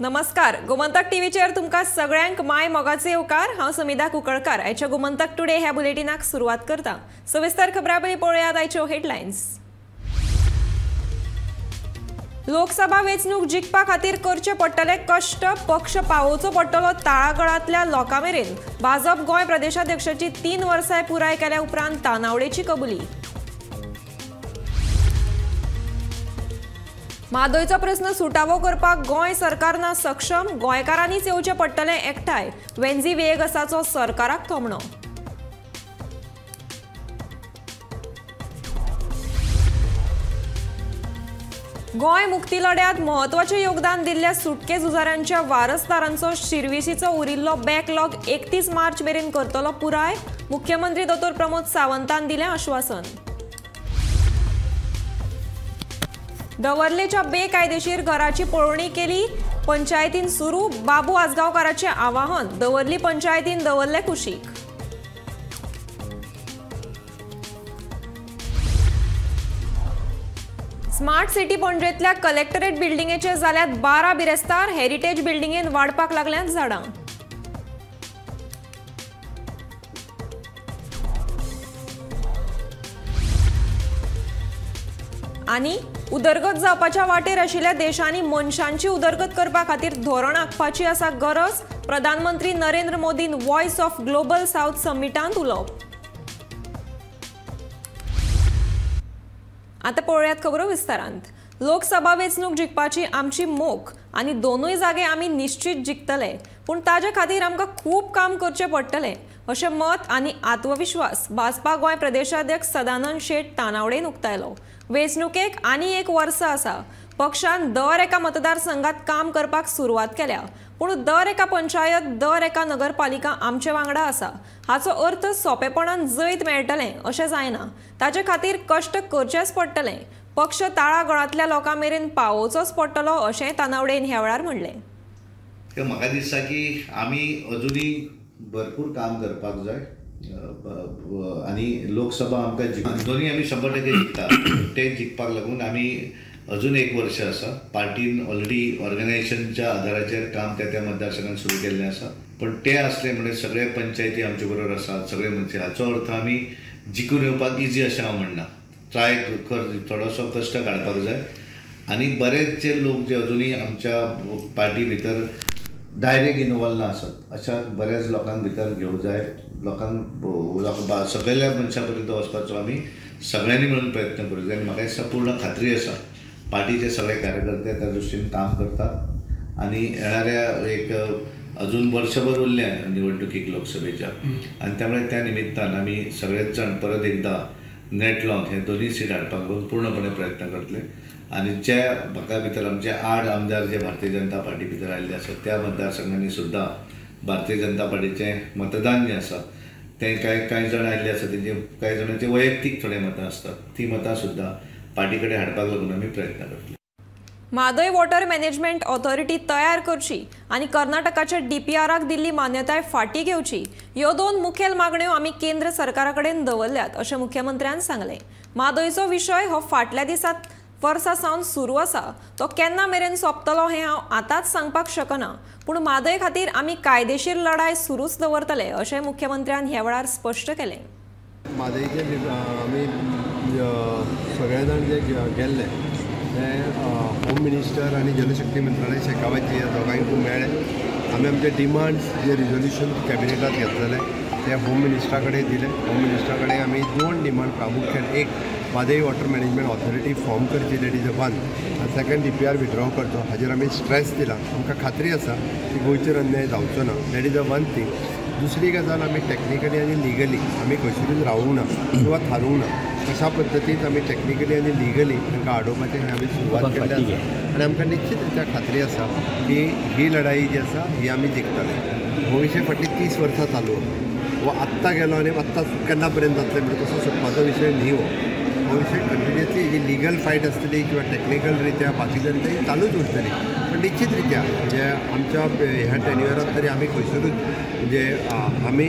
नमस्कार, गोमंतक टीव्हीचेर तुमकां सगळ्यांक my मोगाचे येवकार। हांव समिधा कुंकळकार। आयच्या गोमंतक टुडे ह्या बुलेटिनाक सुरवात करता। सविस्तर खबरां पयलीं पळोवया आयच्यो हेडलायन्स। लोकसभा वेंचणूक जिखपा खातीर करचे पडटले कश्ट, पक्ष पावोवचो पडटलो ताळागळांतल्या लोकां मेरेन। भाजप गोंय प्रदेशाध्यक्षाची 3 वर्सां पुराय केल्या उपरांत तानावडेची कबुली। म्हादयचो प्रस्न सुटावो करपाक गोंय सरकार ना सक्षम, गोंयकारांनीच येवचें पडटलें एकठांय, वेंझी व्हिएगसाचो सरकाराक थोमणो। गोंय मुक्ती लढ्यात म्हत्वाचें योगदान दिल्ल्या सुटके झुजाऱ्यांच्या वारसदारांचो शिर्विसीचो उरिल्लो बॅकलॉग 31 मार्च मेरेन करतलो पुराय, मुख्यमंत्री दोतोर प्रमोद सावंतान दिलें आश्वासन। दवर्लेच्या बेकायदेशीर घराची पळोवणी केली, पंचायतीन सुरू, बाबू आजगांवकाराचें आवाहन, दवर्ली पंचायतीन दवरले कुशीक। स्मार्ट सिटी पणजेंतल्या कलेक्टरेट बिल्डिंगेचे जाल्यात 12 बिरेस्तार, हेरिटेज बिल्डिंगेन वाडपाक लागल्यांत झाडां। आनी उदरगत जावपाच्या वाटेर आशिल्ल्या देशांनी मनशांची उदरगत करपा खातीर धोरण आंखपाची आसा गरज, प्रधानमंत्री नरेंद्र मोदीन वॉयस ऑफ ग्लोबल साउथ समिटांत उलोवप। आतां पळोवयात खबरो विस्तारांत। लोकसभा वेंचणूक जिखपाची आमची मोख आनी दोनूय जागे आमी निश्चित जिखतले, पूण ताजे खातीर आमकां खूब काम करचें पडटलें अशें मत आनी आत्मविश्वास भाजपा गोंय प्रदेशाध्यक्ष सदानंद शेट तानावडेन उक्तायलो। वेंचणुकेक आनी 1 वर्स आसा, पक्षान दर एका मतदारसंघात काम करपाक सुरवात केल्या, पूण दर एका पंचायत, दर एका नगरपालिका आमचे वांगडा आसा। हाचो अर्थ सोंपेपणान जैत मेळटलें अशें जायना, ताजे खातीर कश्ट करचेच पडटले, पक्ष ताळागळांतल्या लोकां मेरेन पावोवचोच पडटलो अशें तानावडेन ह्या वेळार म्हणलें। म्हाका दिसता की आमी अजुनूय भरपूर काम करपाक जाय आनी लोकसभा आमकां दोनूय आमी 100% जिखता, ते जिखपाक लागून आमी अजून 1 वर्ष आसा। पार्टीन ऑलरेडी ऑर्गनायझेशनच्या आधाराचेर काम त्या त्या मतदारसंघात सुरू केल्लें आसा, पण ते आसले म्हणजे सगळे पंचायती आमचे बरोबर आसात, सगळे मनशे, हाचो अर्थ आमी जिखून येवपाक इजी अशें हांव म्हणना। ट्राय कर, थोडोसो कश्ट काडपाक जाय आनी बरेचशे लोक जे अजुनूय आमच्या पार्टी भितर डायरेक्ट इनवॉल्व ना आसत अशा बऱ्याच लोकांक भितर घेवंक जाय, लोकांक सगळ्या मनशां पर्यंत वचपाचो आमी सगळ्यांनी मेळून प्रयत्न करूंक जाय। आनी म्हाका दिसता पूर्ण खात्री आसा पार्टीचे सगळे कार्यकर्ते त्या दृश्टीन काम करतात आनी येणाऱ्या एक अजून वर्षभर उरलें निवडणुकीक लोकसभेच्या, आनी त्यामुळे त्या निमित्तान आमी सगळेच जाण परत एकदा नेट लावन हे दोनूय सीट हाडपाक पूर्णपणे प्रयत्न करतले। आनी जे म्हाका भितर आमचे 8 आमदार जे भारतीय जनता पार्टी भितर आयिल्ले आसात त्या मतदारसंघांनी सुद्दां भारतीय जनता पार्टीचें मतदान जें आसा तें कांय कांय जाण आयिल्ले आसा तेंचे कांय जाणांचे वैयक्तीक थोडे मतां आसतात, ती मतां सुद्दां पार्टी कडेन हाडपाक लागून आमी प्रयत्न करतले। म्हादय वॉटर मॅनेजमेंट ऑथॉरिटी तयार करची आनी कर्नाटकाच्या डीपीआराक दिल्ली मान्यताय फाटीं घेवची, ह्यो 2 मुखेल मागण्यो आमी केंद्र सरकारा कडेन दवरल्यात अशें मुख्यमंत्र्यान सांगलें। म्हादयचो विशय हो फाटल्या दिसात वर्सां सावन सुरू आसा, तो केन्ना मेरेन सोंपतलो हें हांव आतांच सांगपाक शकना, पूण म्हादय खातीर आमी कायदेशीर लढाय सुरूच दवरतले अशें मुख्यमंत्र्यान ह्या वेळार स्पश्ट केलें। म्हादयचे आमी सगळे जाण जे गेल्ले ते होम मिनिस्टर आनी जलशक्ती मंत्रालय शेखावतजी ह्या दोगांयकूय मेळ्ळे। आमी आमचे डिमांड्स जे रिजोल्युशन कॅबिनेटात घेतलेले ते होम मिनिस्टरा कडेन दिले। होम मिनिस्टरा कडेन आमी 2 डिमांड प्रामुख्यान, एक Mhadei water management authority form करची, that is a 1, आनी सेकंड DPR withdraw करचो, हाजेर आमी स्ट्रेस दिला। आमकां खात्री आसा की गोंयचेर अन्याय जावचो ना, that is a 1 thing. दुसरी गजाल, आमी टॅक्निकली आनी लिगली आमी खंयसरूच रावूंक ना किंवा थारूंक ना, कशा पद्दतीन आमी टॅक्निकली आनी लिगली तांकां आडोवपाचें हें आमी सुरवात केल्लें आसा आनी आमकां निश्चित रित्या खात्री आसा की ही लढाई जी आसा ही आमी जिखतले। हो विशय फाटलीं 30 वर्सां चालू आसा, हो आत्तां गेलो आनी आत्तां केन्ना पर्यंत जातलें म्हणजे तसो सुटपाचो विशय न्ही। हो विशय कंटिन्युअसली जी लिगल फायट आसतली किंवा टॅक्निकल रित्या बाकीच्या रित्या ही चालूच उरतली, पण निश्चित रित्या म्हणजे आमच्या ह्या टेन्युअरात तरी आमी खंयसरूच म्हणजे आमी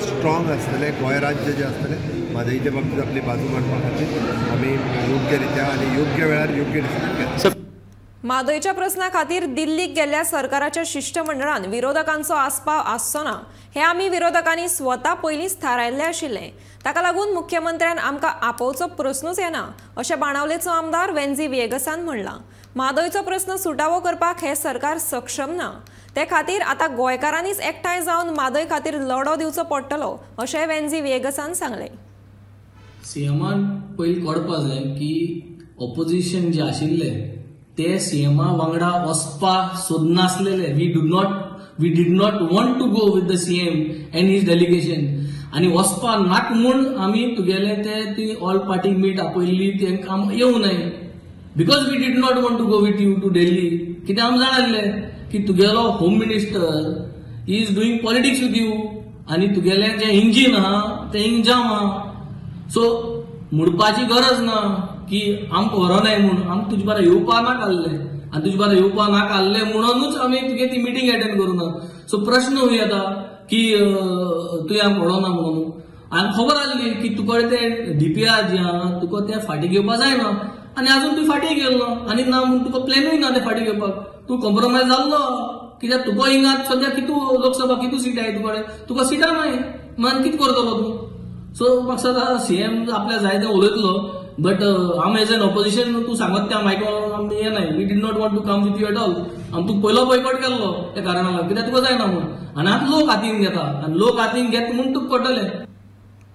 स्ट्रॉंग आसतले, गोंय राज्य जें आसतलें म्हादयच्या बाबतींत आपली बाजू मांडपा खातीर आमी योग्य रित्या आनी योग्य वेळार योग्य डिसिजन घेतले। म्हादयच्या प्रस्ना खातीर दिल्लीक गेल्ल्या सरकाराच्या शिष्टमंडळान विरोधकांचो आस्पाव आसचो ना हे आमी विरोधकांनी स्वता पयलींच थारायल्लें आशिल्लें. ताका लागून मुख्यमंत्र्यान आमकां आपोवचो प्रस्नूच येना अशें बाणावलेचो आमदार वेन्झी व्हिएगसान म्हणलां. म्हादयचो प्रस्न सुटावो करपाक हें सरकार सक्षम ना, ते खातीर आतां गोंयकारांनीच एकठांय जावन म्हादय खातीर लढो दिवचो पडटलो अशें वेन्झी व्हिएगसान सांगलें. सीएमान पयलीं कळपा जाय की ऑपोजिशन जे आशिल्लें ते सीएमा वांगडा वचपा सोदनासलेले. We did not want to go with the CM and his delegation. आनी वचपा नाक म्हूण आमी तुगेले ते ती ऑल पार्टी मीट आपयल्ली, तेंकां येवं नाय because we did not want to go with you to Delhi. कित्याक आमी जाणा आसले की तुगेलो home minister is doing politics with you आनी तुगेलें जें इंजीन आहा तें इंग जाम आहा. सो म्हणपाची गरज ना की आमकां व्हरोनाय म्हूण, आमकां तुजे बारा येवपा नाका आसलें आनी तुजे बारा येवपा नाका आसलें म्हणूनच आमी तुगे ती मिटींग एटेंड करूं ना. सो प्रश्न येता की तुवें आमकां व्हरोना म्हणून. आनी खबर आसली की तुका ते डीपीआर जे आहा तुका ते फाटीं घेवपा जायना आनी आजून तूं फाटीं गेलो ना आनी ना म्हूण तुका प्लॅनूय ना ते फाटीं घेवपाक. तूं कॉम्प्रोमायज जाल्लो कित्याक तुका हिंगा सद्या कितू लोकसभा कितू सिटां तुका तुका सिटां नाय मान कितें करतलो तूं. सो म्हाका दिसता सीएम आपल्या जाय तें उलयतलो बट आम एज एन ऑपोजिशन तूं सांगत तें आम आयकोन आमी येनाय. We did not want to come with you at all. आमी तुका पयलो बॉयकॉट केल्लो त्या कारणाक लागून कित्याक तुका जायना म्हूण. आनी आतां लोक हातीन घेता आनी लोक हातीन घेता म्हूण तुका कळटलें.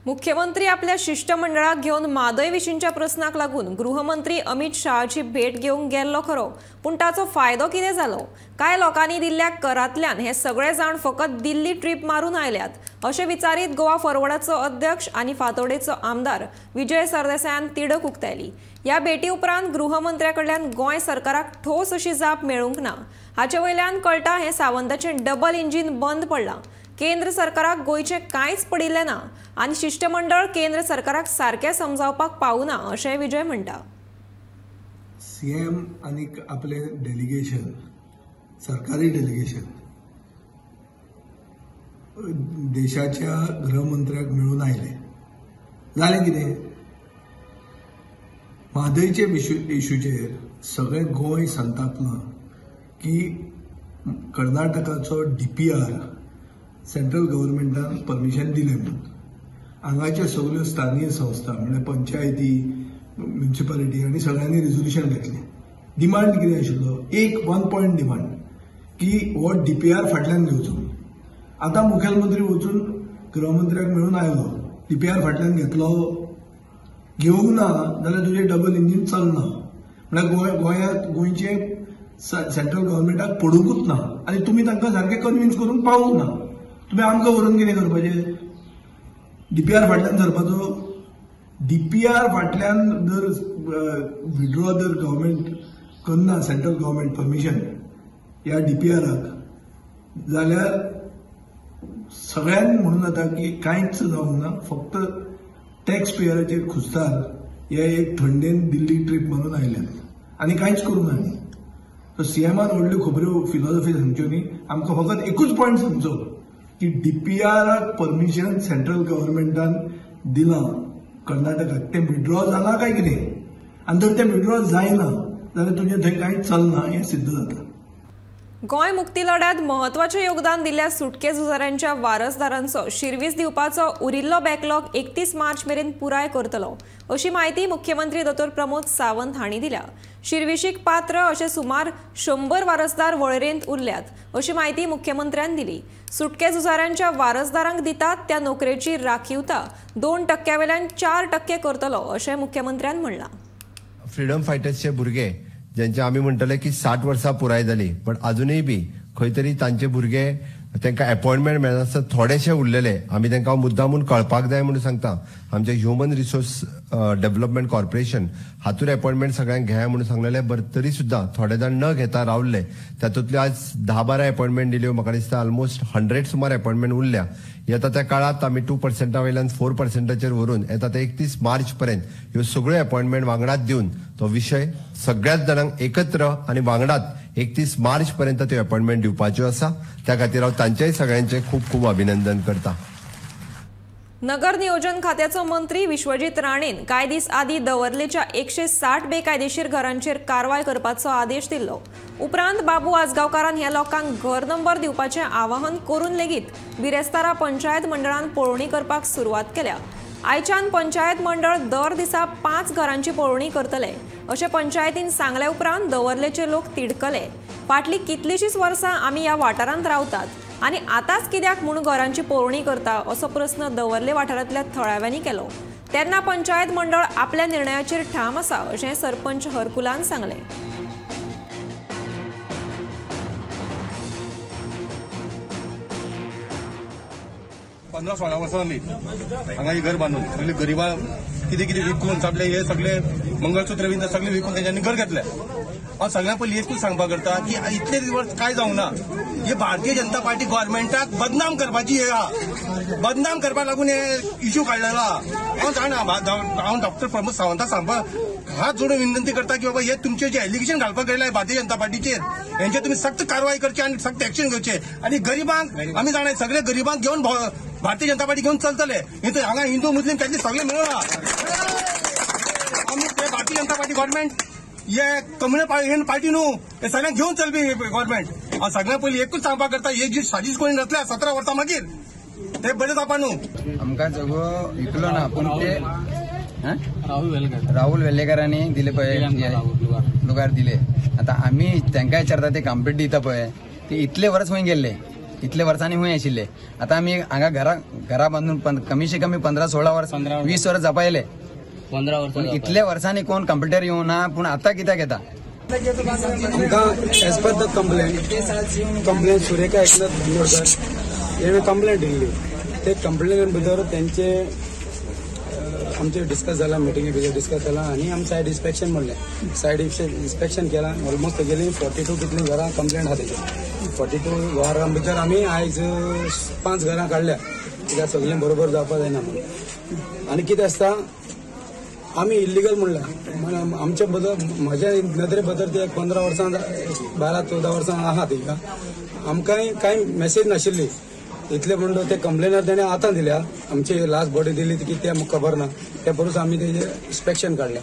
मुख्यमंत्री आपल्या शिष्टमंडळाक घेवन म्हादय विशींच्या प्रस्नाक लागून गृहमंत्री अमित शहाची भेट घेवंक गेल्लो खरो, पूण ताचो फायदो कितें जालो? कांय लोकांनी दिल्ल्या करांतल्यान हे सगळे जाण फकत दिल्ली ट्रीप मारून आयल्यात अशें विचारीत गोवा फॉरवर्डाचो अध्यक्ष आनी फातोडेचो आमदार विजय सरदेसायान तिडक उक्तायली. ह्या भेटी उपरांत गृहमंत्र्या कडल्यान गोंय सरकाराक ठोस अशी जाप मेळूंक ना. हाचे वयल्यान कळटा हें सावंताचें डबल इंजीन बंद पडलां. केंद्र सरकाराक गोंयचें कांयच पडिल्लें ना आनी शिष्टमंडळ केंद्र सरकाराक सारकें समजावपाक पावना अशें विजय म्हणटा. सीएम आनी आपले डेलिगेशन, सरकारी डेलिगेशन देशाच्या गृहमंत्र्याक मेळून आयले. जालें कितें, म्हादयचे इशूचेर सगळें गोंय संतापलां की कर्नाटकाचो डीपीआर सेंट्रल गव्हर्मेंटान परमिशन दिलें म्हणून. हांगाच्यो सगळ्यो स्थानीय संस्था म्हणल्यार पंचायती, म्युनिसिपालिटी आनी सगळ्यांनी रेजोल्युशन घेतलें. डिमांड कितें आशिल्लो, एक वन पॉयंट डिमांड की हो डीपीआर फाटल्यान घेवचो. आतां मुखेलमंत्री वचून गृहमंत्र्याक मेळून आयलो, डीपीआर फाटल्यान घेतलो, घेवंक ना जाल्यार तुजें डबल इंजीन चलना. म्हणल्यार गोंयांत गोंयचें सेंट्रल गव्हर्मेंटाक पडुंकूच ना आनी तुमी तांकां सारकें कन्विन्स करूंक पावूंक ना. तुमी आमकां व्हरून कितें करपाचें, डीपीआर फाटल्यान धरपाचो. डीपीआर फाटल्यान जर विड्रॉ जर गव्हर्मेंट करना, सेंट्रल गव्हर्मेंट परमिशन ह्या डीपीआराक, जाल्यार सगळ्यांक म्हणून जाता की कांयच जावंक ना, फक्त टॅक्स पेयराचेर खुस्तार हे एक थंडेन दिल्ली ट्रीप मारून आयल्यात आनी कांयच करूंक ना. सो सीएमान व्हडल्यो खबऱ्यो फिलॉसॉफी सांगच्यो न्ही, आमकां फकत एकूच पॉयंट सांगचो की डीपीआराक परमिशन सेंट्रल गव्हर्मेंटान दिलां कर्नाटकाक, तें विड्रॉ जालां काय कितें, आनी जर तें विड्रॉ जायना जाल्यार तुजें थंय कांयच चलना हें सिद्ध जाता. गोंय मुक्ती लढ्यात महत्वाचें योगदान दिल्ल्या सुटके झुजाऱ्यांच्या वारसदारांचो शिरवीस दिवपाचो उरिल्लो बॅकलॉग 31 मार्च मेरेन पुराय करतलो अशी म्हायती मुख्यमंत्री दोतोर प्रमोद सावंत हांणी दिल्या. शिरविशीक पात्र अशे सुमार 100 वारसदार वळेरेंत उरल्यात अशी म्हायती मुख्यमंत्र्यान दिली. सुटके झुजाऱ्यांच्या वारसदारांक दितात त्या नोकरेची राखीवता 2% वयल्यान 4% करतलो अशें मुख्यमंत्र्यान म्हणलां. फ्रीडम फायटर्सचे भुरगे ज्यांचे आमी म्हणटले की 60 वर्सां पुराय जाली, पण अजुनूय बी खंय तरी तांचे भुरगे तांकां अपॉयंटमेंट मेळनासतना थोडेशे उरलेले. आमी तांकां मुद्दामून कळपाक जाय म्हणून सांगता, आमचे ह्युमन रिसोर्स डेव्हलपमेंट कॉर्पोरेशन हातूर अपॉयंटमेंट सगळ्यांक घेया म्हणून सांगलेले, बरें तरी सुद्दां थोडे जाण न घेता रावले. तातूंतल्यो आज 10-12 अपॉयंटमेंट दिल्यो, म्हाका दिसता ऑलमोस्ट 100 सुमार अपॉयंटमेंट उरल्या. येता त्या काळांत आमी 2% वयल्यान 4%चेर व्हरून येता ते 31 मार्च पर्यंत ह्यो सगळ्यो अपॉयंटमेंट वांगडाच दिवन तो विशय सगळ्याच जाणांक एकत्र आनी वांगडाच 31 मार्च पर्यंत त्यो अपॉयंटमेंट दिवपाच्यो आसा. त्या खातीर हांव तांचेय सगळ्यांचें खूब खूब अभिनंदन करता. नगर नियोजन खात्याचो मंत्री विश्वजीत राणेन कांय दीस आदीं दवर्लेच्या 160 बेकायदेशीर घरांचेर कारवाय करपाचो आदेश दिल्लो। उपरांत बाबू आजगांवकारान ह्या लोकांक घर नंबर दिवपाचें आवाहन करून लेगीत बिरेस्तारा पंचायत मंडळान पळोवणी करपाक सुरवात केल्या। आयच्यान पंचायत मंडळ दर दिसा 5 घरांची पळोवणी करतले अशें पंचायतीन सांगले उपरांत दवर्लेचे लोक तिडकले। फाटलीं कितलींशींच वर्सां आमी ह्या वाठारांत रावतात आनी आतांच कित्याक म्हूण घरांची पळोवणी करता असो प्रस्न दवर्ले वाठारांतल्या थळाव्यांनी केलो। तेन्ना पंचायत मंडळ आपल्या निर्णयाचेर ठाम आसा अशें सरपंच हरकुलान सांगलें। पंदरा 16 वर्सां जाली हांगा ही घर बांदून सगळे गरिबां कितें कितें विकून सगळे हे सगळे मंगळसूत्र बीन सगळे विकून तेंच्यांनी घर घेतले। हांव सगळ्यां पयलीं एकूच सांगपाक करता की इतले वर्स काय जावंक ना, हे भारतीय जनता पार्टी गव्हर्मेंटाक बदनाम करपाची हे आहा, बदनाम करपाक लागून हे इश्यू काडलेलो आहा। हांव जाणा, हांव डॉक्टर प्रमोद सावंताक सांगपाक हात जोडून विनंती करता की बाबा हे तुमचे जे एलिगेशन घालपाक गेले भारतीय जनता पार्टीचेर हेंचे तुमी सक्त कारवाय करची आनी सक्त एक्शन घेवचे आनी गरिबांक आमी जाणा सगळे गरिबांक घेवन भारतीय जनता पार्टी घेवन चलतले। हांगा हिंदू मुस्लीम तांचे सगळे मेळून आमी ते भारतीय जनता पार्टी गव्हर्मेंट हे कम्युनल पार्टी न्हू, हे सगळ्यांक घेवन चलपी गव्हर्मेंट। हांव सगळ्यां पयलीं एकूच सांगपाक करता, हे जी साजीश कोणी नसल्या 17 वर्सां मागीर ते बरें जावपा न्हू। आमकां सगळो विकलो ना, पूण ते राहुल वेल्लेकरांनी दिले पळय लुगार दिले। आतां आमी तांकां विचारता ते कंप्लीट दिता पळय, ते इतले वर्स खंय गेल्ले, इतले वर्सांनी खंय आशिल्ले। आतां आमी हांगा घरा बांदून कमीशे कमी 15-16 वर्स 20 वर्स जावपा येयले, 15 वर्सां इतले वर्सांनी कोण कंप्युटर येवना, पूण आतां कित्याक येता? आमकां as per the complaint Surekha Eknath Bandodkar हेणें कंप्लेंट दिल्ली। ते कंप्लेन भितर तेंचे आमचे डिस्कस जाला, मिटिंगे भितर डिस्कस जाला आनी आमी सायड इन्स्पेक्शन म्हणलें, सायड इन्स्पेक्शन केलां। ऑलमोस्ट तेगेली 42 कितलीं घरां कंप्लेंट आहा तेजी, 42 घरां भितर आमी आयज 5 घरां काडल्या, कित्याक सगळीं बरोबर जावपा जायना म्हणून। आनी कितें आसता, आमी इल्लिगल म्हणलां, आमच्या बद्दल म्हज्या नदरे बद्दल ते 15 वर्सां 12-14 वर्सां आहा तेका आमकांय कांय मॅसेज नाशिल्ली इतले म्हणून ते कंप्लेनर तेणें आतां दिल्या, आमची लास्ट बॉडी दिली की ते आमकां खबर ना, ते परस आमी तेजें इन्स्पेक्शन काडल्या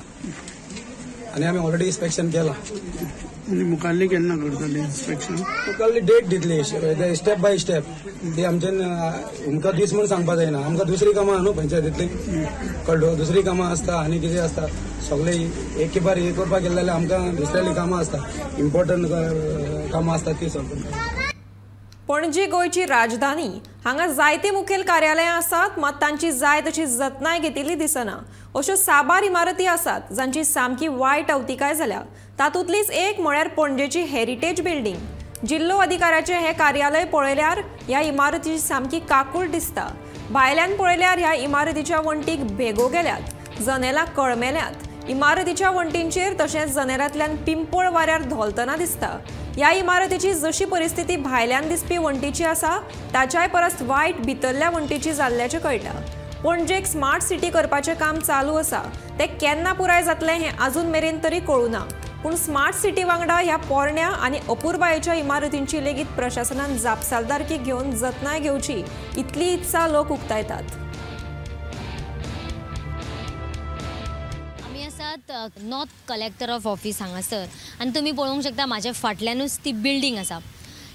आनी आमी ऑलरेडी इन्स्पेक्शन केलां। मुखाल्ली केन्ना करतली इन्स्पेक्शन? मुखाल्ली डेट दितली स्टेप बाय स्टेप, ती आमच्यान आमकां दीस म्हूण सांगपा जायना, आमकां दुसरी कामां न्हू पंचायतींतली कळ्ळो, दुसरी कामां आसता आनी कितें आसता, सगळे एक बार हे करपाक गेले जाल्यार आमकां दुसऱ्याली कामां आसता, इम्पोर्टंट कामां आसता ती सगळीं। पणजी गोंयची राजधानी, हांगा जायती मुखेल कार्यालयां आसात, मात तांची जाय तशी जतनाय घेतिल्ली दिसना। अश्यो साबार इमारती आसात जांची सामकी वायट अवतिकाय जाल्या। तातूंतलीच एक म्हळ्यार पणजेची हेरिटेज बिल्डिंग। जिल्लो अधिकाऱ्याचें हें कार्यालय पळयल्यार ह्या इमारतीची सामकी काकूळ दिसता। भायल्यान पळयल्यार ह्या इमारतीच्या वण्टीक भेगो गेल्यात, जनेलां कळमेल्यात, इमारतीच्या वण्टींचेर तशेंच जनेलांतल्यान पिंपळ वाऱ्यार धोलतना दिसता। ह्या इमारतीची जशी परिस्थिती भायल्यान दिसपी वण्टीची आसा ताच्याय परस वायट भितरल्या वण्टीची जाल्ल्याचें कळटा। पणजेक स्मार्ट सिटी करपाचें काम चालू आसा, तें केन्ना पुराय जातलें हें अजून मेरेन तरी कळूं ना। पूण स्मार्ट सिटी वांगडा ह्या पोरण्या आनी अपुरबायेच्या इमारतींची लेगीत प्रशासनान जापसालदारकी घेवन जतनाय घेवची इतली इत्सा लोक उक्तायतात। नॉर्थ कलेक्टर ऑफ ऑफिस हांगासर आनी तुमी पळोवंक शकता म्हाज्या फाटल्यानूच ती बिल्डींग आसा।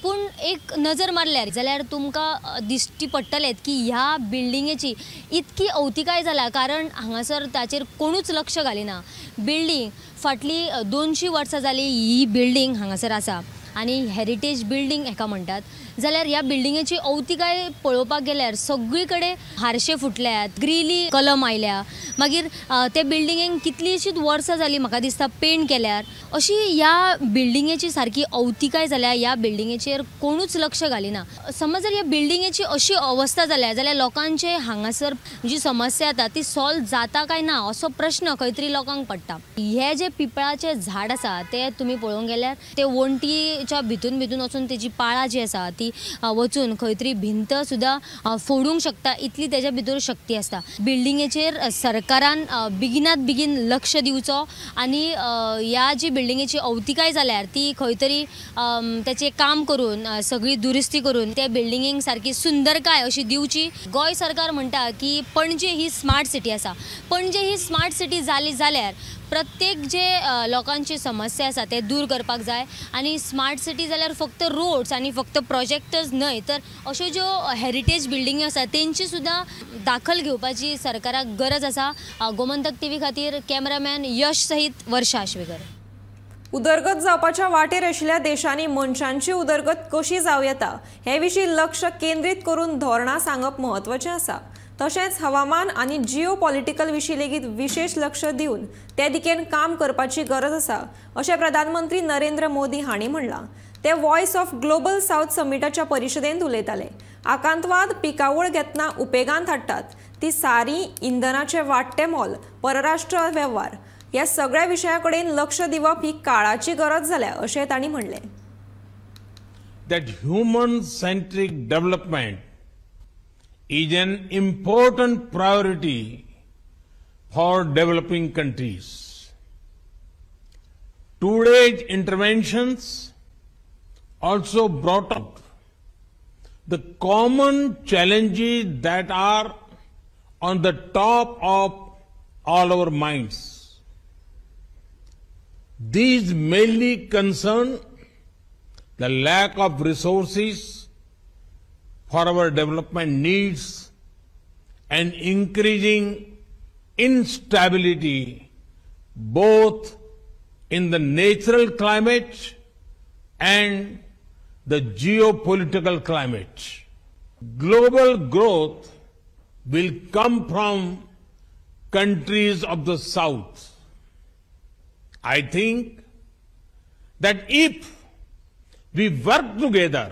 पूण एक नजर मारल्यार जाल्यार तुमकां दिश्टी पडटलें की ह्या बिल्डिंगेची इतकी अवतिकाय जाल्या, कारण हांगासर ताचेर कोणूच लक्ष घालिना। बिल्डींग फाटली 200 वर्सां जाली ही बिल्डींग हांगासर आसा आनी हेरिटेज बिल्डींग हेका म्हणटात। जाल्यार ह्या बिल्डिंगेची अवतिकाय पळोवपाक गेल्यार सगळी कडेन हारशे फुटल्यात, ग्रिली कलम आयल्या, मागीर ते बिल्डिंगेक कितलींशींच वर्सां जालीं म्हाका दिसता पेंट केल्यार। अशी ह्या बिल्डिंगेची सारकी अवतिकाय जाल्या, ह्या बिल्डिंगेचेर कोणूच लक्ष घालिना। समज जर ह्या बिल्डिंगेची अशी अवस्था जाल्या जाल्यार लोकांचे हांगासर जी समस्या येता ती सॉल्व जाता काय ना असो प्रश्न खंय तरी लोकांक पडटा। हे जे पिपळाचे झाड आसा ते तुमी पळोवंक गेल्यार ते वण्टी बिल्डिंगेच्या भितून भितून वचून तेजी पाळां जी आसा ती वचून खंय तरी भिंत सुद्दां फोडूंक शकता, इतली तेज्या भितर शक्ती आसता. बिल्डिंगेचेर सरकारान बेगिनात बेगीन लक्ष दिवचो आनी ह्या जी बिल्डिंगेची अवतिकाय जाल्यार ती खंय तरी तेचें काम करून सगळी दुरुस्ती करून त्या बिल्डिंगेक सारकी सुंदरकाय अशी दिवची. गोंय सरकार म्हणटा की पणजे ही स्मार्ट सिटी आसा. पणजे ही स्मार्ट सिटी जाली जाल्यार प्रत्येक जे लोकांची समस्या आसा ते दूर करपाक जाय आनी स्मार्ट सिटी जाल्यार फक्त रोड्स आनी फक्त प्रोजेक्टर्स न्हय तर अश्यो ज्यो हेरिटेज बिल्डिंग्यो आसा तेंची सुद्दां दाखल घेवपाची सरकाराक गरज आसा. गोमंतक टीव्ही खातीर कॅमेरामॅन यश सहित वर्षा आश्वेकर. उदरगत जावपाच्या वाटेर आशिल्ल्या देशांनी मनशांची उदरगत कशी जावं येता हे विशीं लक्ष केंद्रीत करून धोरणां सांगप म्हत्वाचें आसा. तशेंच हवामान आनी जिओ पॉलिटिकल विशीं लेगीत विशेष लक्ष दिवन ते दिकेन काम करपाची गरज आसा अशें प्रधानमंत्री नरेंद्र मोदी हांणी म्हणलां. ते वॉयस ऑफ ग्लोबल सावथ समिटाच्या परिशदेंत उलयताले. आकांतवाद पिकावळ घेतना उपेगांत हाडटात ती सारी, इंधनाचें वाडटें मोल, परराष्ट्र वेव्हार ह्या सगळ्या विशया कडेन लक्ष दिवप ही काळाची गरज जाल्या अशें तांणी म्हणलें. That human centric development is an important priority for developing countries. Today's interventions also brought out the common challenges that are on the top of all our minds. These mainly concern the lack of resources for our development needs and increasing instability both in the natural climate and the geopolitical climate. Global growth will come from countries of the South. I think that if we work together,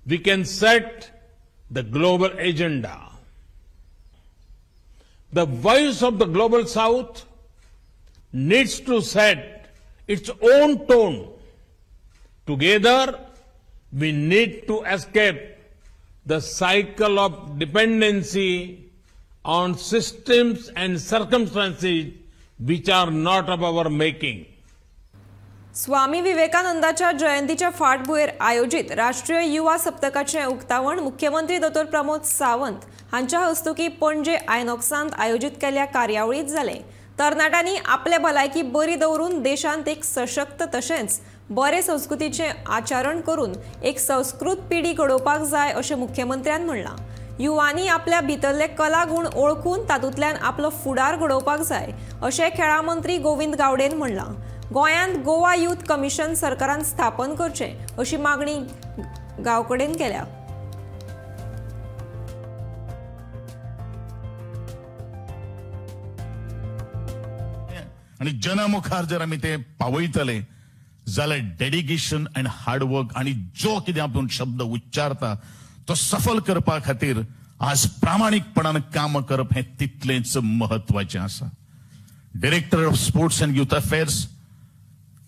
we can set the global agenda. The voice of the global South needs to set its own tone. Together, we need to escape the cycle of dependency on systems and circumstances which are not of our making. स्वामी विवेकानंदाच्या जयंतीच्या फाटभुंयेर आयोजित राष्ट्रीय युवा सप्तकाचें उक्तावण मुख्यमंत्री दोतोर प्रमोद सावंत हांच्या हस्तुकी पणजे आयनॉक्सांत आयोजित केल्ल्या कार्यावळींत जालें. तरणाट्यांनी आपले भलायकी बरी दवरून देशांत एक सशक्त तशेंच बरे संस्कृतीचें आचरण करून एक संस्कृत पिढी घडोवपाक जाय अशें मुख्यमंत्र्यान म्हणलां. युवांनी आपल्या भितरले कला गुण ओळखून तातूंतल्यान आपलो फुडार घडोवपाक जाय अशें खेळां मंत्री गोविंद गावडेन म्हणलां. गोंयांत गोवा यूथ कमिशन सरकारान स्थापन करचें अशी मागणी गांवकडेन केल्या. आनी जनमुखार जर आमी ते पावयतले जाल्यार डेडिकेशन आनी हार्डवर्क आनी जो कितें आपूण शब्द उच्चारता तो सफल करपा खातीर आज प्रामाणीकपणान काम करप हें तितलेंच म्हत्वाचें आसा. Director of sports and youth affairs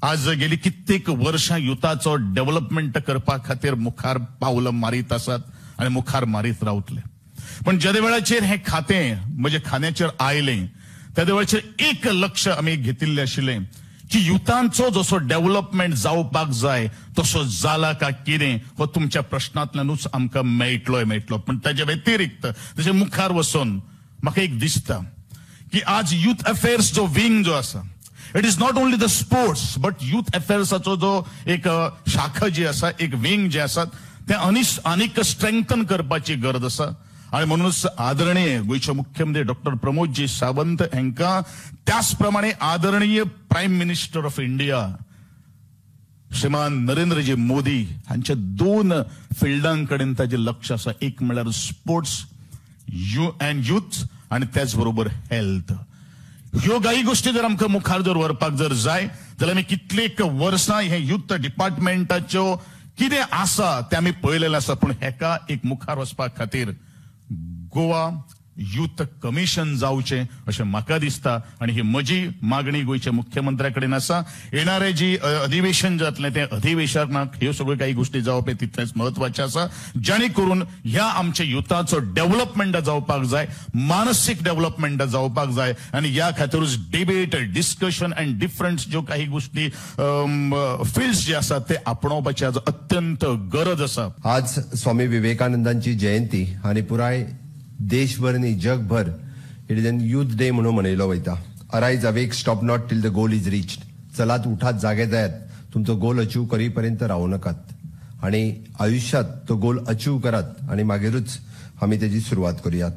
आज गेली कित्येक वर्षां युथाचो डेव्हलपमेंट करपा खातीर मुखार पावलां मारीत आसात आनी मुखार मारीत रावतले. पण ज्या वेळाचेर हें खातें म्हज्या खात्याचेर आयलें त्या वेळाचेर एक लक्ष आमी घेतिल्लें आशिल्लें की युथांचो जसो डेव्हलपमेंट जावपाक जाय तसो जाला का कितें हो तुमच्या प्रश्नांतल्यानूच आमकां मेळटलो. पण ताच्या व्यतिरिक्त ताच्या मुखार वचून म्हाका एक दिसता की आज युथ अफेर्स जो विंग जो आसा, it is not only the sports but youth अफेर्साचो जो एक शाखा जी आसा, एक विंग जे आसा तें आनीक स्ट्रेंथन करपाची गरज आसा. आणि म्हणूनच आदरणीय गोंयचे मुख्यमंत्री डॉक्टर प्रमोदजी सावंत हांकां त्याच प्रमाणे आदरणीय प्रायम मिनिस्टर ऑफ इंडिया श्रीमान नरेंद्रजी मोदी हांच्या दोन फिल्डां कडेन ताजें लक्ष आसा. एक म्हणल्यार स्पोर्ट्स अँड युथ आनी त्याच बरोबर हेल्थ. ह्यो काही गोष्टी जर आमकां मुखार जर व्हरपाक जर जाय जाल्यार आमी कितलेक वर्सां हे युथ डिपार्टमेंटाच्यो कितें आसा तें आमी पळयलेलें आसा. पूण हेका एक मुखार वचपा खातीर गोवा युथ कमिशन जावचें अशें म्हाका दिसता आनी ही म्हजी मागणी गोंयच्या मुख्यमंत्र्या कडेन आसा. येणारे जी अधिवेशन जातलें तें अधिवेशनाक ह्यो सगळ्यो काही गोष्टी जावप हें तितलेंच म्हत्वाचें आसा, जेणे करून ह्या आमच्या युथाचो डेव्हलपमेंट जावपाक जाय, मानसीक डेव्हलपमेंट जावपाक जाय आनी ह्या खातीरूच डिबेट, डिस्कशन अँड डिफरंट ज्यो काही गोष्टी फिल्ड्स जे आसात ते आपणावपाची आज अत्यंत गरज आसा. आज स्वामी विवेकानंदांची जयंती आनी पुराय देशभर न्ही जगभर it is an youth day म्हणून मनयलो वयता. Arise, awake, stop not till the goal is reached. चलात, उठात, जागे जायात, तुमचो गोल अचीव करीपर्यंत रावू नकात आनी आयुष्यात तो गोल अचीव करात आनी मागीरूच आमी तेजी सुरवात करुयात.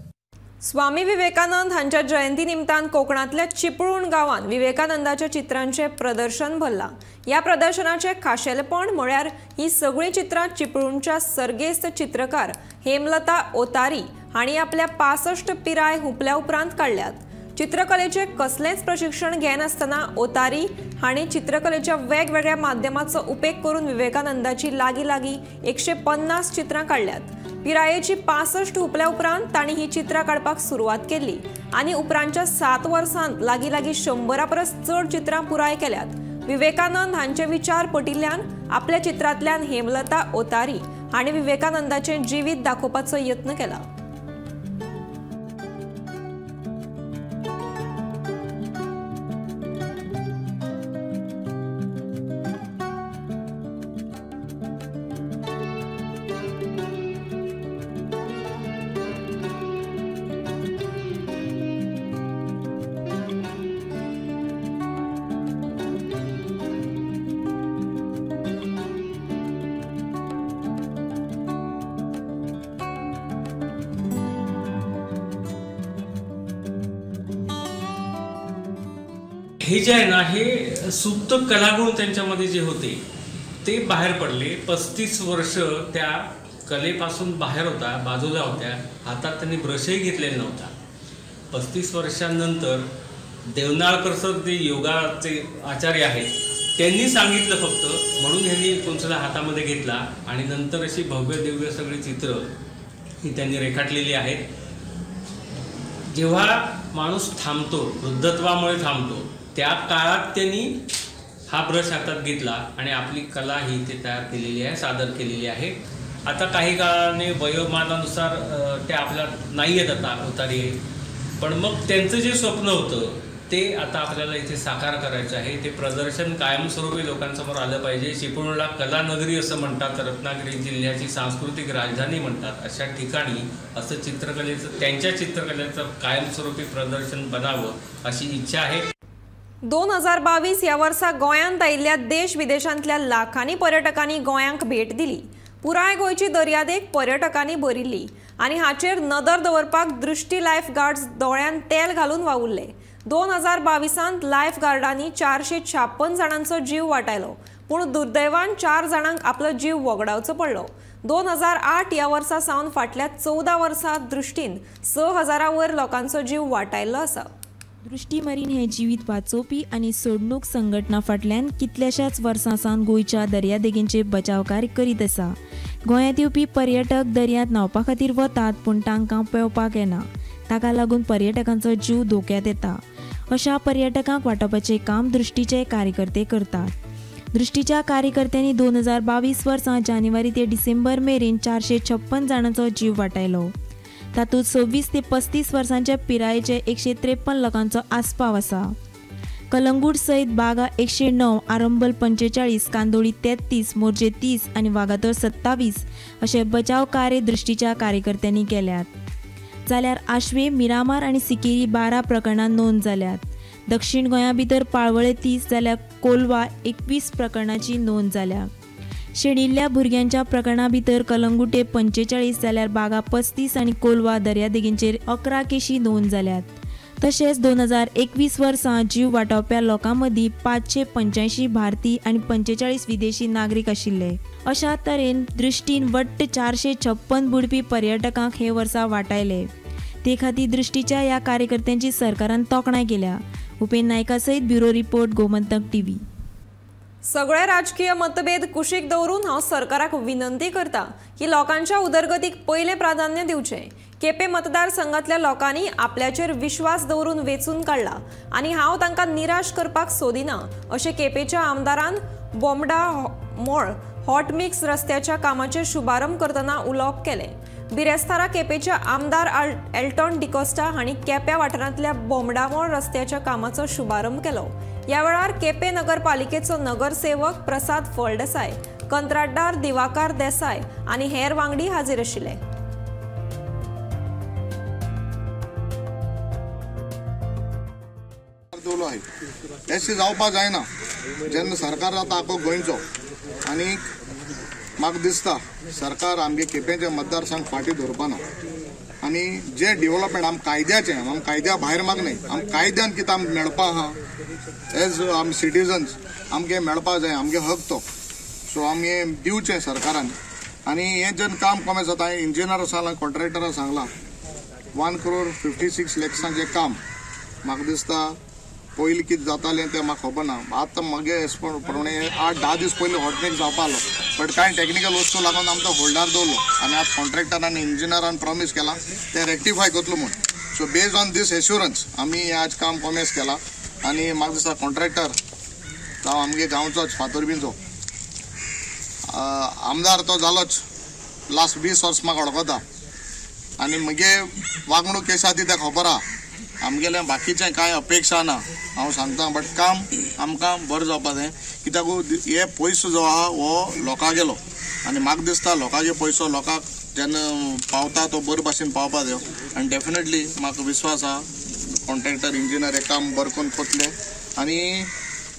स्वामी विवेकानंद हांच्या जयंती निमतान कोकणांतल्या चिपळूण गांवांत विवेकानंदाच्या चित्रांचें प्रदर्शन भरलां. ह्या प्रदर्शनाचें खाशेलेपण म्हळ्यार ही सगळीं चित्रां चिपळूणच्या सर्गेस्त चित्रकार हेमलता ओतारी हांणी आपल्या 65 पिराय हुंपल्या उपरांत काडल्यात. चित्रकलेचें कसलेंच प्रशिक्षण घेनासतना ओतारी हांणी चित्रकलेच्या वेगवेगळ्या माध्यमाचो उपेग करून विवेकानंदाची लागीं लागीं 150 चित्रां काडल्यात. पिरायेची 65 हुपल्या उपरांत तांणी ही चित्रां काडपाक सुरवात केली आनी उपरांतच्या 7 वर्सांत लागीं लागीं 100 परस चड चित्रां पुराय केल्यात. विवेकानंद हांचे विचार पटिल्ल्यान आपल्या चित्रांतल्यान हेमलता ओतारी हांणी विवेकानंदाचें जिवीत दाखोवपाचो यत्न केला. हे जे आहे ना हे सुप्त कलागुण त्यांच्यामध्ये जे होते ते बाहेर पडले. 35 वर्ष त्या कलेपासून बाहेर होता, बाजूला होत्या, हातात त्यांनी ब्रशही घेतलेला नव्हता. 35 वर्षांनंतर देवनाळकर सर जे योगाचे आचार्य आहेत त्यांनी सांगितलं फक्त, म्हणून ह्यांनी कुंचला हातामध्ये घेतला आणि नंतर अशी भव्य दिव्य सगळी चित्र ही त्यांनी रेखाटलेली आहेत. जेव्हा माणूस थांबतो, वृद्धत्वामुळे थांबतो, त्या काळात त्यांनी हा ब्रश हातात घेतला आणि आपली कला ही इथे तयार केलेली आहे, सादर केलेली आहे. आता काही काळाने वयोमानानुसार त्या आपल्या नाही येत आता उतारी, पण मग त्यांचं जे स्वप्न होतं ते आता आपल्याला इथे साकार करायचं आहे. ते प्रदर्शन कायमस्वरूपी लोकांसमोर आलं पाहिजे. चिपळूणला कलानगरी असं म्हणतात, रत्नागिरी जिल्ह्याची सांस्कृतिक राजधानी म्हणतात, अशा ठिकाणी असं चित्रकलेचं, त्यांच्या चित्रकलेचं कायमस्वरूपी प्रदर्शन बनावं अशी इच्छा आहे. 2022 ह्या वर्सा गोंयांत आयिल्ल्या देश विदेशांतल्या लाखांनी पर्यटकांनी गोंयांक भेट दिली. पुराय गोंयची दर्यादेग पर्यटकांनी भरिल्ली आनी हाचेर नदर दवरपाक दृष्टी लायफ गार्ड्स दोळ्यान तेल घालून वावुरले. 2022 लायफ गार्डांनी 456 जाणांचो जीव वाटायलो, पूण दुर्दैवान 4 जाणांक आपलो जीव वगडावचो पडलो. 2008 ह्या वर्सा सावन फाटल्या 14 वर्सां दृष्टीन 6000 वयर लोकांचो जीव वाटायल्लो आसा. दृष्टी मरीन हे जिवीत वाचोवपी आनी सोडणूक संघटना फाटल्यान कितल्याशाच वर्सां सावन गोंयच्या दर्यादेगेंचे बचाव कार्य करीत आसा. गोंयांत येवपी पर्यटक दर्यांत न्हांवपा खातीर वतात, पूण तांकां पेंवपाक येना. ताका लागून पर्यटकांचो जीव धोक्यांत येता. अशा पर्यटकांक वाटावपाचें काम दृष्टीचे कार्यकर्ते करतात. दृष्टीच्या कार्यकर्त्यांनी 2022 वर्सां जानेवारी ते डिसेंबर मेरेन 456 जाणांचो जीव वाटायलो. तातूंत 26 ते 35 वर्सांच्या पिरायेचे 153 लोकांचो आस्पाव आसा. कलंगूट सयत बागा 109, आरंबल 45, कांदोळी 33, मोरजे 30 आनी वागातोर 27 अशे बचाव कार्य दृष्टीच्या कार्यकर्त्यांनी केल्यात. जाल्यार आश्वे, मिरामार आनी सिकेरी 12 प्रकरणां नोंद जाल्यात. दक्षिण गोंया भितर पाळवळे 30 जाल्यार कोलवा 21 प्रकरणाची नोंद जाल्या. शेणिल्ल्या भुरग्यांच्या प्रकरणा भितर कलंगुटे 45 जाल्यार बागा 35 आनी कोलवा दर्यादेगेंचेर 11 केशी नोंद जाल्यात. तशेंच 2021 वर्सां जीव वाटावप्या लोकां मदीं 585 भारतीय आनी 45 विदेशी नागरीक आशिल्ले. अशा तरेन दृष्टीन वट्ट 456 बुडपी पर्यटकांक हे वर्सा वाटायले. ते खातीर दृष्टीच्या ह्या कार्यकर्त्यांची सरकारान तोखणाय केल्या. उपेन नायका सयत ब्युरो रिपोर्ट, गोमंतक टीव्ही. सगळे राजकीय मतभेद कुशीक दवरून हांव सरकाराक विनंती करता की लोकांच्या उदरगतीक पयलें प्राधान्य दिवचें. केपें मतदारसंघातल्या लोकांनी आपल्याचेर विश्वास दवरून वेंचून काडला आनी हांव तांकां निराश करपाक सोदिना अशें केपेंच्या आमदारान बोमडा मोळ हॉट मिक्स रस्त्याच्या कामाचेर शुभारंभ करतना उलोवप केलें। बिरेस्तारा केपेंच्या आमदार एल्टॉन डिकोस्टा हांणी केप्या वाठारांतल्या बोमडामोळ रस्त्याच्या कामाचो शुभारंभ केलो। ह्या वेळार केपें नगरपालिकेचो नगरसेवक प्रसाद फळदेसाय, कंत्राटदार दिवाकर देसाय आनी हेर वांगडी हाजीर आशिल्ले। एससी जावपाक जायना जेन्ना सरकार जाता आखो गोंयचो आनी म्हाका दिसता सरकार आमगे केपेंचे मतदारसंघ फाटीं दवरपाना आनी जे डेव्हलपमेंट आम कायद्याचें, आम कायद्या भायर मागनाय, आम कायद्यान कितें आमकां मेळपा आहा एज आम सिटीजन्स आमगे मेळपा जाय, आमगे हक तो। सो आमी हें दिवचें सरकारान आनी हें जेन्ना काम कमी जाता, हांवें इंजिनियरा सांगलां, कॉन्ट्रॅक्टरा सांगलां 1.56 crore काम म्हाका दिसता पयलीं कितें जातालें तें म्हाका खबर ना। आतां म्हगे एज प्रमाणे 8-10 दीस पयलीं हॉटमिक्स जावपा आसलो, बट कांय टॅक्निकल वस्तू लागून आमकां होल्डार दवरलो आनी आतां कॉन्ट्रॅक्टरान इंजिनियरान प्रॉमीस केलां तें रेक्टिफाय करतलो म्हूण। So based on this assurance आमी आज काम कॉमेस केलां आनी म्हाका दिसता कॉन्ट्रॅक्टर जावं आमगे गांवचोच फातोरबींचो आमदार तो जालोच, लास्ट 20 वर्स म्हाका वळखता आनी म्हगे वागणूक कशी आसा ती तेका खबर आहा। आमगेलें बाकीचें कांय अपेक्षा ना हांव सांगता, बट काम आमकां बरें जावपा जाय कित्याक हे पयसो जो आहा हो लोकां गेलो आनी म्हाका दिसता लोकांचे पयसो लोकांक जेन्ना पावता तो बरे भाशेन पावपा जायो आनी डेफिनेटली म्हाका विस्वास आहा कॉन्ट्रॅक्टर इंजिनियर हे काम बरें करून करतले आनी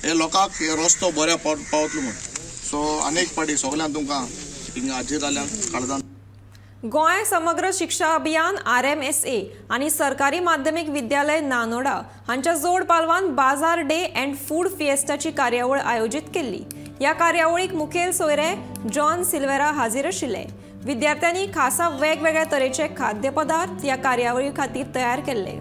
हे लोकांक हे रस्तो बऱ्या पावतलो म्हूण। सो अनेक फावटी सगल्यांक तुमकां हिंगा हाजीर जाल्यान काळजान। गोंय समग्र शिक्षा अभियान RMSA आनी सरकारी माध्यमिक विद्यालय नानोडा हांच्या जोड पालवान बाजार डे अँड फूड फिएस्टाची कार्यावळ आयोजीत केल्ली। ह्या कार्यावळीक मुखेल सोयरे जॉन सिल्वेरा हाजीर आशिल्ले। विद्यार्थ्यांनी खासा वेगवेगळ्या तरेचे खाद्यपदार्थ ह्या कार्यावळी खातीर तयार केल्ले।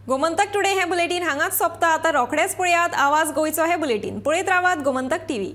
गोमंतक टुडे हे बुलेटीन हांगाच सोंपता। आतां रोखडेच पळयात आवाज गोंयचो हे बुलेटीन। पळयत रावात गोमंतक टीव्ही।